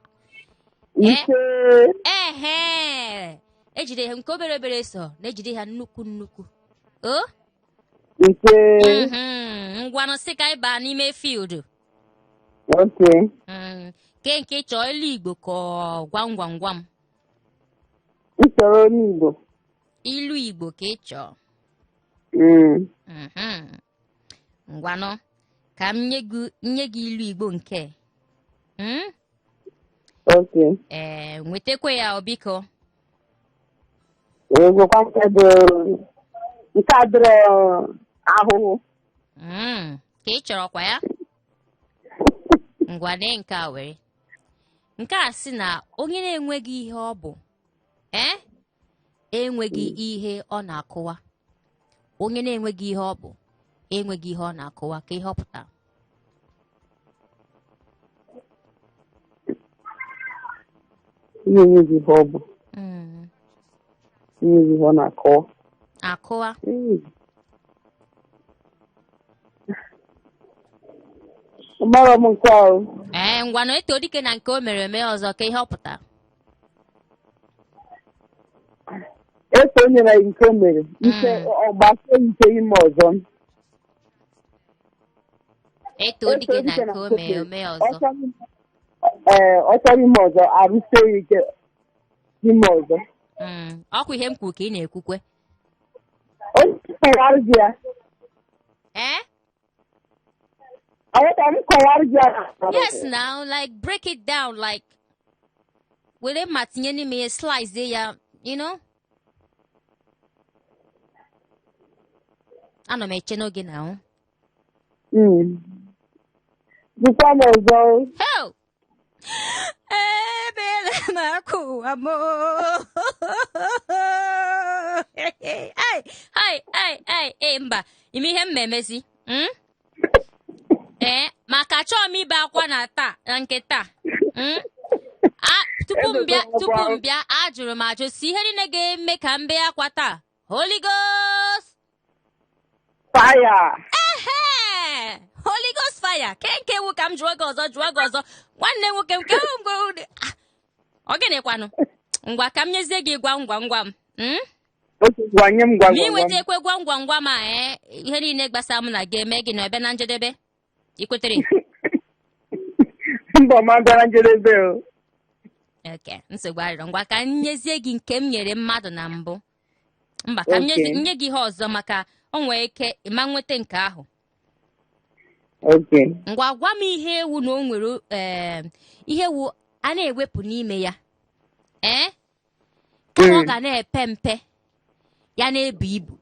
Ise. Ehe. Ejide ha nke obere obere so na-ejide ha nnukwu nnukwu. O? Ise. Ngwanụ sị ka anyị baa n'ime field. Okay. Ke nke chọọ ilu Igbo ka ọ gwam gwam gwam. M chọrọ onye Igbo. Ilu Igbo ka ị chọọ. Ngwanụ. Ka m nye gị ilu Igbo nke. Okay. Ee, nwetakwa ya o biko. Egwekwa nke bụ nke a dịrị ahụhụ. Ka ị chọrọkwa ya? Ngwa nee nke a were. Nke a sị na onye na-enweghị ihe ọ bụ, ee, enweghị ihe ọ na-akụwa. Onye na-enweghị ihe ọ bụ, enweghị ihe ọ na-akụwa. Kee ihe ọ pụtara? Onye enweghị ihe ọ bụ. Enweghị ihe ọ na-akụwa. Akụwa. Amarọ m nke ahụ. Ee, ngwanụ eto dike na nke o mere eme ọzọ kee ihe ọ pụtara. Eto onye na nke o mere. Ike ọgbasie ike ime ọzọ. Eto dike na nke o mere eme ọzọ. Ee, ọ chọrọ ime ọzọ, arụsie ya ike ime ọzọ. Ọkwa ihe m kwuru ka ị na-ekwukwe. Onye kọwara gị ya. Ee? Aghọta m kọwara gị ya. Yes now, like break it down, like were mma tinye n'ime ya, slice ya. Anọ m eche n'oge na ahụ. Jụkwa m ọzọ. Hell! Ebere m akwa ụwa m. Ai, ai, ai, ai, ei, mba, ime ihe m ma-emezi. Ee, maka achọghị m ibe akwa na taa, na nke taa. Tupu m bịa, tupu m bịa, ajụrụ m ajụ si ihe niile ga-eme ka m bee akwa taa. Holy Ghost! Fire! Ehe! Holy Ghost fire! Ke nke wu ka m jụọ gị ọzọ, jụọ gị ọzọ. Nwanne nwoke m, ke ngwa, ọ gịnịkwanụ? Ngwa ka m nyezie gị gwam gwam gwam. Okay, gwa nye m gwam Ma ị gwam gwam. nweta ekwe gwam gwam gwam a, ee, ihe niile gbasara mụ na gị eme gị na ebe na njedebe. Ị kwetere? Mba, ma bịara njedebe o. Okay, nsogbu adịrọ. Ngwa ka m nyezie gị nke m nyere mmadụ na mbụ. Mba, ka m nye gị ihe ọzọ maka o nwee ike ịma nweta nke ahụ. Ngwa gwa m ihe ewu na o nwere, ihe ewu a na-ewepụ n'ime ya. Ee? Kama ọ ga na-epe mpe, ya na-ebu ibu.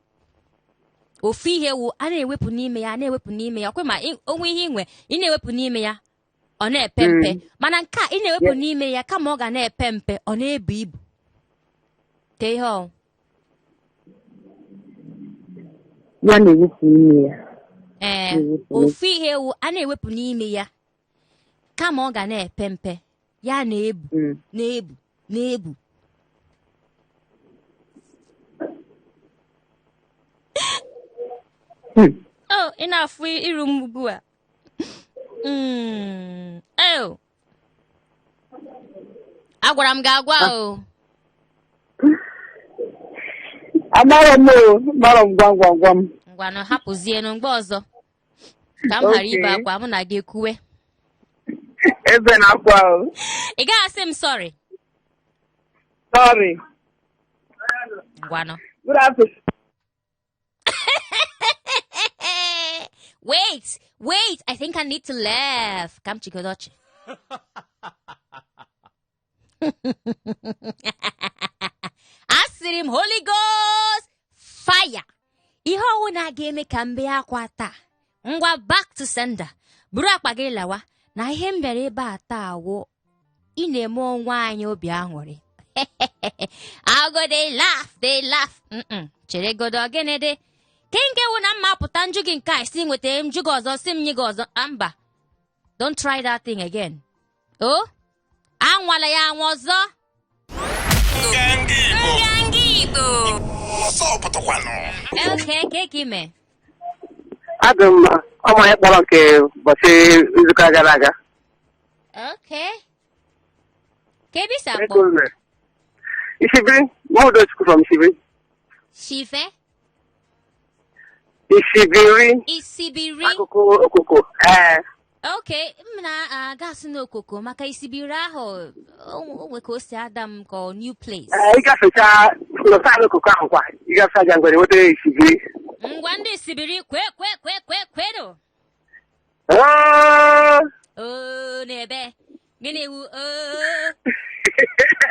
Ofu ihe wụ a na-ewepụ n'ime ya, a na-ewepụ n'ime ya. Ọkwa ma o nwee ihe ị nwe, ị na-ewepụ n'ime ya, ọ na-epe mpe. Mana nke a ị na-ewepụ n'ime ya, kama ọ ga na-epe mpe, ọ na-ebu ibu. Tee ihe ọ. Ya na-ewepụ n'ime ya. Ee, Na-ewepụ n'ime. ofu ihe wụ a na-ewepụ n'ime ya, kama ọ ga na-epe mpe, ya na-ebu, na-ebu, na-ebu. Oh, ị na-afụ iru m ugbu a. Oh. Agwara m gị agwa o. Amarọ m o, amarọ m gwam gwam gwam. Ngwanụ hapụzienụ mgbe ọzọ. Ka m ghara ibe akwa mụ na gị ekwuwe. Ebe na akwa o. Ị gaghị asị m sorry. Sorry. Ngwanụ. Good afternoon. Wait, wait, I think I need to laugh. Ka m chịgodo ọchị. Asịrị m Holy Ghost fire. Ihe ọwụ na-aga eme ka m bee akwa taa. Ngwa back to sender. Buru akpa gị lawa na ihe m bịara ebe a taa wụ ị na-eme onwe anyị obi aṅụrị. I go dey laugh, dey laugh. Chere godo gịnị dị? Ke nke wụ na mma pụta njụ gị nke a si nweta njụ gị ọzọ si m nye gị ọzọ. Mba. Don't try that thing again. Oh? Anwala ya anwa ọzọ. Nganga Igbo. Nganga Igbo. Ọsọ pụtakwanụ. Okay, ke ka ime? Adị m mma. Ọ ma anyị kpọrọ nke ụbọchị izuụka gara aga. Okay. Ka ebe i si akpọ? Ego nne. Ishibiri, Udochukwu from Ishibiri. Shife? Ishibiri. Isibiri. Akụkụ Okoko. Ee. Okay, m na-aga asị n'Okoko maka Isibiri ahụ o nwe ka o si ada m ka ọ new place. Ee, ịgafecha lọta n'Okoko ahụ kwa, ịgafe aja ngwere nweta Isibiri. Ngwa ndị Isibiri kwe kwe kwe kwe kwenụ. Oo. Oo, n'ebe gịnị wu oo?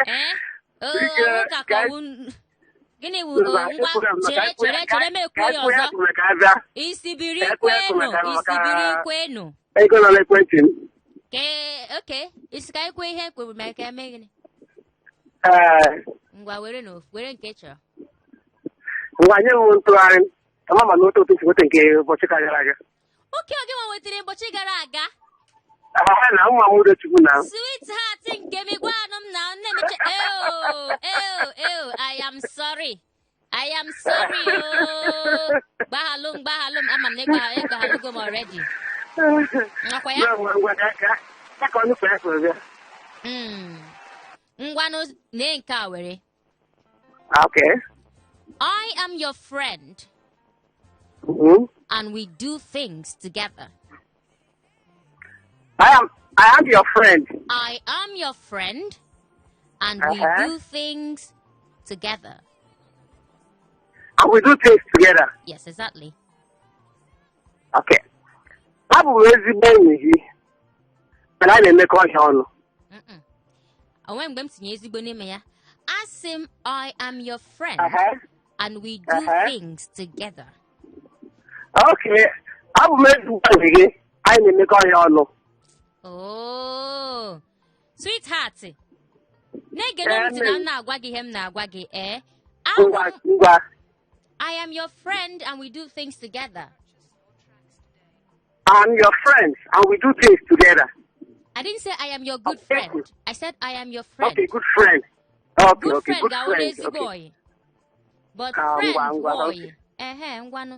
Ee, oo, ọwụ ka ka ọwụ gịnị wu oo? Ngwa, chere, chere, chere, m ekwu ya ọzọ. Isibiri kwenu, isibiri kwenu. Ego nọ n'ekwentị m. Ke oke isi ka anyị kwuo ihe kwuru ma ka eme gịnị? Ee. Ngwa, were na were nke ị chọrọ. Ngwa, nye m ntụgharị ka ma na otu otu si nweta nke ụbọchị ka gara aga. Oke oge nwa nwetara ụbọchị gara aga. Aha na nwa m Udochukwu na. Sweetheart nke m, gwa anụ m na nne m eo eo eo, I am sorry, I am sorry o, gbaghalụ m, gbaghalụ m, ama m na ịgbaghalụgo m already. Nakwa ya. Ngwa, ka ọnụ kwee kwee bịa. Ngwanụ, nee nke a were. Okay. I am your friend and we do things together. I am your friend. I am your friend and we do things together. And we do things together. Yes, exactly. Okay. Abụ m ezigbo enyi gị. Mana anyị na-emekọ ihe ọnụ. Onwe mgbe m tinye ezigbo n'ime ya. Asị m I am your friend and we do things together. Okay. Abụ m ezigbo enyi gị. Anyị na-emekọ ihe ọnụ. Oh, sweetheart. Na-ege m ntị na m na-agwa gị ihe m na-agwa gị, eh? Ngwa, ngwa. I am your friend and we do things together. I'm your friend and we do things together. I didn't say I am your good friend. I said I am your friend. Okay, good friend. Okay, Good okay, friend good ga-awụ friend. ezigbo oyi. But Ah, friend ngwa, ngwa, bụ okay. oyi. Ehe, ngwanụ.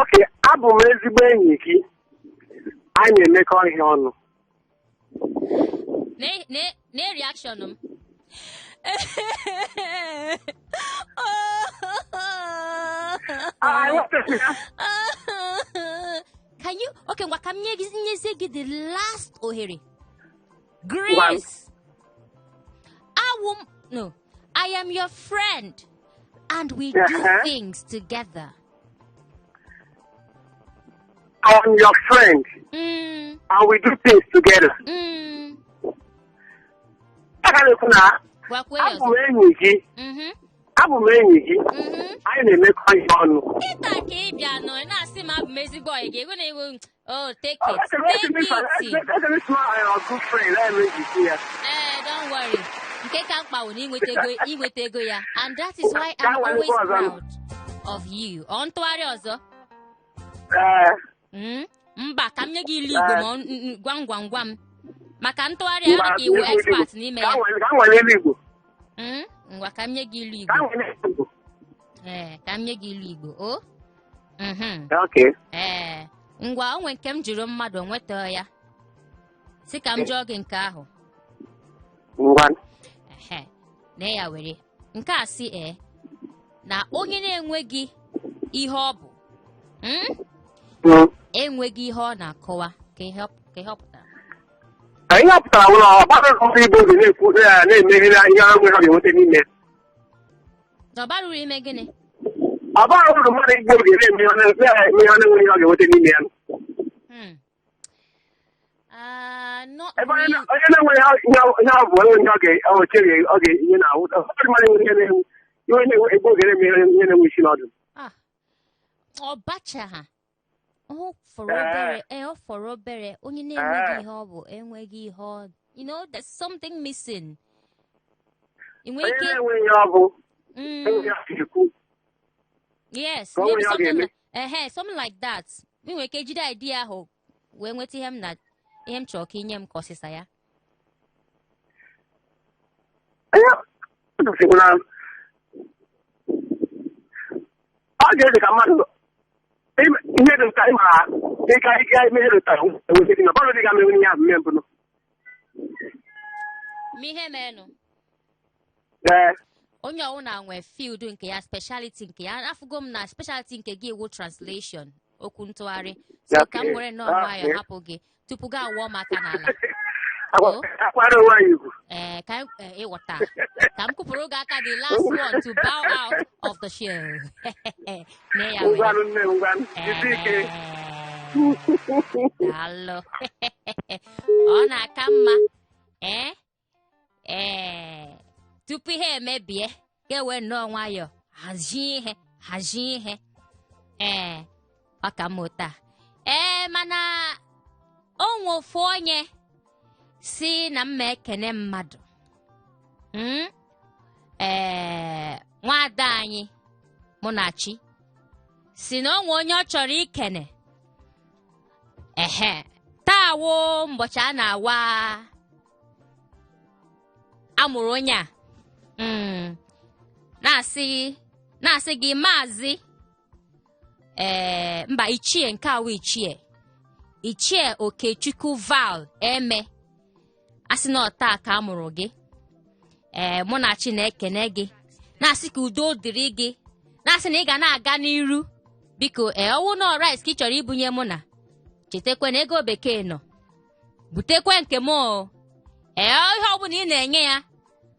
Okay, abụ m ezigbo enyi gị. Anyị na-emekọ ihe ọnụ. Ne reaction m. Ah, I ya. Can you, okay, ngwa, ka m nye gị, nyezie gị the last ohere. Grace. Awụ m, no. I am your friend and we do things together. I am your friend and we do things together. Aga m ekwu na Gwakwa ya abụ m ọzọ. enyi gị. Abụ m enyi gị. Anyị na-emekọ ihe ọnụ. Kịta ka ị bịa nọ ị na-asị m abụ m ezigbo ọyị gị. Ego na iwu, oh, take it. Take it. Good friend, ya. Eh, don't worry. Nke ka mkpa bụ na inweta ego ya. And that is why I'm Ka nwere always ọzọ. proud of you. Ọ ntụgharị ọzọ? Ee. Mba, ka m nye gị ilu Igbo ma gwam gwam gwam. Maka ntụgharị ya, ọ dị ka iwu expert n'ime ya. Ka nwere ilu Igbo. Ngwa, ka m nye gị ilu Ka Igbo. nwere ilu Igbo. Ee, ka m nye gị ilu Igbo. O? Okay. Ee, ngwa, o nwe nke m jụrụ mmadụ, o nweta ya. Sị ka m jụọ gị nke ahụ. Ngwa. Ehe, nee ya were. Nke a sị ee na onye na-enweghị ihe ọ bụ enweghị ihe ọ na-akọwa, ka ihe ọ pụtara. Ihe ọ pụtara bụ na ọ gbara ọrụ Igbo oge na-ekwu na-emegide ihe ọrụ ha ga-enweta n'ime. Na ọ bara uru ime gịnị? Ọ bara uru mmadụ Igbo oge na-eme ihe ọ na-eme ihe ọ na-enweghị ihe ọ ga-enweta n'ime ya. Ah, not Ebe onye really. onye na-enweghị ihe ọ bụ enweghị ihe ọ ga-oche ọ ga-ihe na ahụ ọ mmadụ enweghị ihe na-enwe ihe na-enwe Igbo oge na-eme ihe na-enwe isi n'ọdụ. Ah, ọ bachaha. Ọ fọrọ obere, ee, ọ fọrọ obere. Onye na-enweghị ihe ọ bụ, enweghị ihe ọ, there's something missing. Ị nwere Onye ike na-enweghị ihe ọ bụ enweghị ihe ọ ga-ekwu. Yes, Ka ọ maybe nwere ihe ọ something ga-eme. like, ehe, something like that. Ị nwere ike jide idea ahụ wee nweta ihe m na ihe m chọrọ ka inye m ka ọsịsa ya. Ihe ọ sịkwa na ọ ga-ede ka mmadụ ihe dị ụta ịma ịga ịga ime ihe dị ụta enweta dị na bọọlụ dị ga menwe ihe ahụ mme mbụ. Ma ihe menụ. Ee. Onye ọwụna nwe field nke ya, speciality nke ya. Afụgo m na speciality nke gị wụ translation, okwu ntụgharị. So ka m were nnọọ nwayọọ hapụ gị tupu gị awụọ m aka n'ala. Akwara onwe anyị ugwu. Ee, ka anyị ịghọta ka m kụpụrụ gị aka, the last one to bow out of the show. Nee ya were. Ngwanụ nne m, ngwanụ, jisi ike. Ee. Daalụ. Ọ na-aka mma ee ee tupu ihe emebie, ka e wee nnọọ nwayọọ hazie ihe, hazie ihe. Ee, ọ ka mma otu a. Ee, mana o nwe ofu onye si na mma ekene mmadụ. Ee, nwada anyị Munachi si na o nwe onye ọ chọrọ ikene. Ehe, taa wụ mbọchị a na-awa amụrụ onye a. Na-asị gị maazị, ee, mba, ichie, nke awụ ichie, Ichie Okechukwu Val Eme, asị na ọtaa ka a mụrụ gị. Ee, Munachi na-ekene gị, na-asị ka udo dịrị gị, na-asị na ị ga na-aga n'iru. Biko, ee, ọwụ na rice ka ị chọrọ ibunye mụ, na chetakwa na ego bekee nọ, butekwe nke m o. Ee, ihe ọbụla ị na-enye ya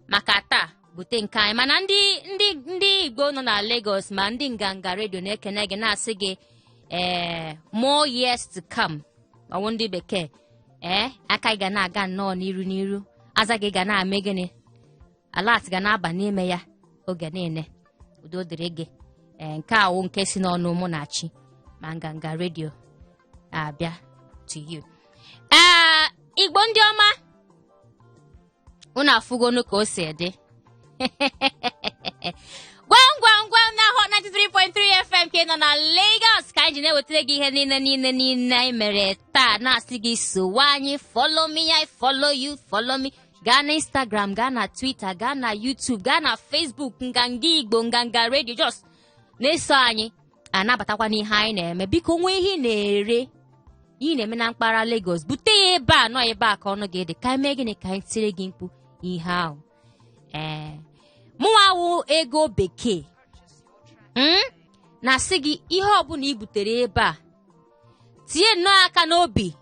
maka taa, bute nke anyị. Mana ndị Igbo nọ na Lagos, ma ndị Nganga Redio na-ekene gị, na-asị gị, ee, more years to come. Ọwụ ndị bekee, ee, aka gị ga na-aga nnọọ n'iru n'iru, aza gị ga na-ame gịnị, alert ga na-aba n'ime ya oge niile. Udo dịrị gị. Ee, nke awụ nke si n'ọnụ Munachi ma Nganga Redio na-abịa to you. Ee, Igbo ndị ọma, unu afụgonu ka o si dị. Gwam gwam gwam na Hot 93.3 FM ka ị nọ na Lagos, ka anyị ji na-ewetara gị ihe niile niile niile anyị mere taa, na-asị gị sowe anyị. Follow me, I follow you, follow me. Gaa na Instagram, gaa na Twitter, gaa na YouTube, gaa na Facebook, Nganga Igbo, Nganga Radio, just na-eso anyị, anabatakwa n'ihe anyị na-eme. Biko, nwee ihe ị na-ere, ihe ị na-eme na mpaghara Lagos, bute ya ebe a, nọ ebe a ka ọnụ gị dị, ka anyị mee gịnị, ka anyị tiri gị mkpu ihe ahụ. Ee, mụnwa wụ ego bekee na-asị gị, ihe ọbụla i butere ebe a, tinye nnọọ aka n'obi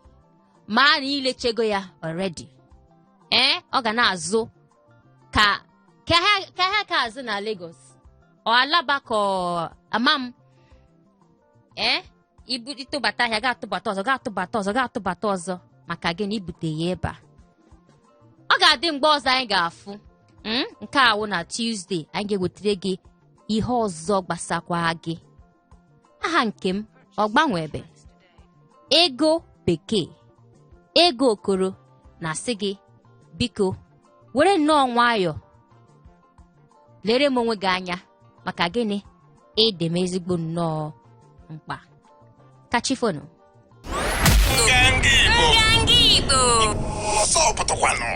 ma na ilechego ya already. Ee, ọ ga na-azụ ka ha ka azụ na Lagos, ọ Alaba ka ọ ama m. Ee, ibu ịtụbata ahịa, ga-atụbata ọzọ, ga-atụbata ọzọ, ga-atụbata ọzọ. Maka gịnị? Ibute ya ebe a, ọ ga-adị mgbe ọzọ anyị ga-afụ. Nke a wụ na Tuesday anyị ga-ewetara gị ihe ọzọ gbasakwa gị. Aha nke m ọ gbanwebe, ego bekee, ego okoro, na-asị gị biko were nnọọ nwayọọ lere m onwe gị anya. Maka gịnị? Ịdị m ezigbo nnọọ mkpa. Kachifonu. Nganga Igbo. Nganga Igbo. Ọsọ pụtakwanụ.